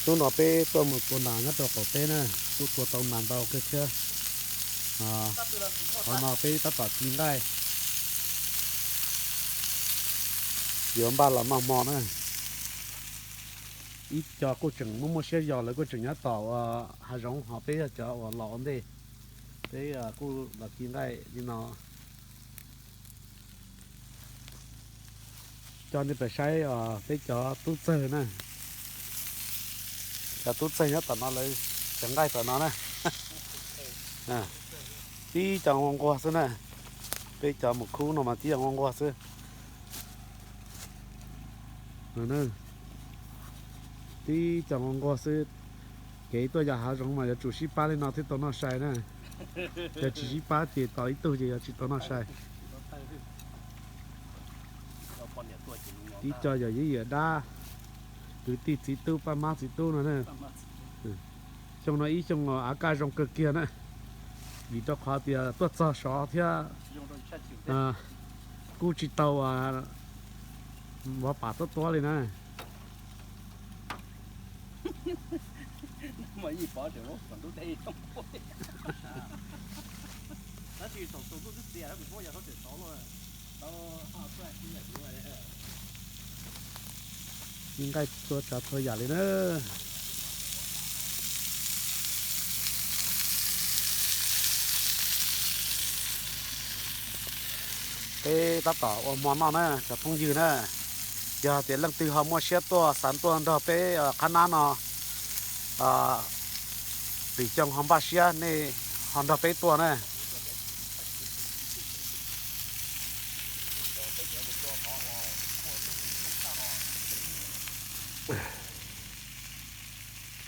Hnub no peb tuaj mus tua nas nyob rau qaum teb na, kuj tua tau nas ntau kawg thiab. Qhov no peb tab tom ci nqaij, yuav npaj los noj hmo na. Ib co kuj tseem muaj muaj siab yos, lawv kuj tseem nyob tom ua hav zoov, ho peb yog cov uas los ua ntej, peb kuj los ci nqaij li no. Coj nej pais saib peb cov tub txawg na, cov tub txawg nyob tom no lawv cov nqaij tom no na. Tib co nquag nquag xwb na, peb cov mus khub no mas tib co nquag nquag xwb. Tib co nquag nquag xwb. Kev tuaj yos hav zoov mas yuav tsum sib pab li no thiaj tau noj sai na. Yog tsis sib pab ces tos ib tug ces yuav tsis tau noj sai. Ib co yog yij yawm dab, kwv tij txiv tub pab mab txiv tub no na. Xyoo no ib xyoo av kaj zoo kawg kiag na, vim rau qhov tias tuaj txog sov thiab kuj tsis tau vov pam tuab tuab li na. Ci nqaij txhua tsav txhua yam li na. Peb tab tom ua hmo noj na cov phooj ywg na. Yog tias leej twg ho muaj siab tuaj xav tuaj nrog peb qhab nab no, pim xyoo ho npaj siab nej ho nrog peb tuaj na.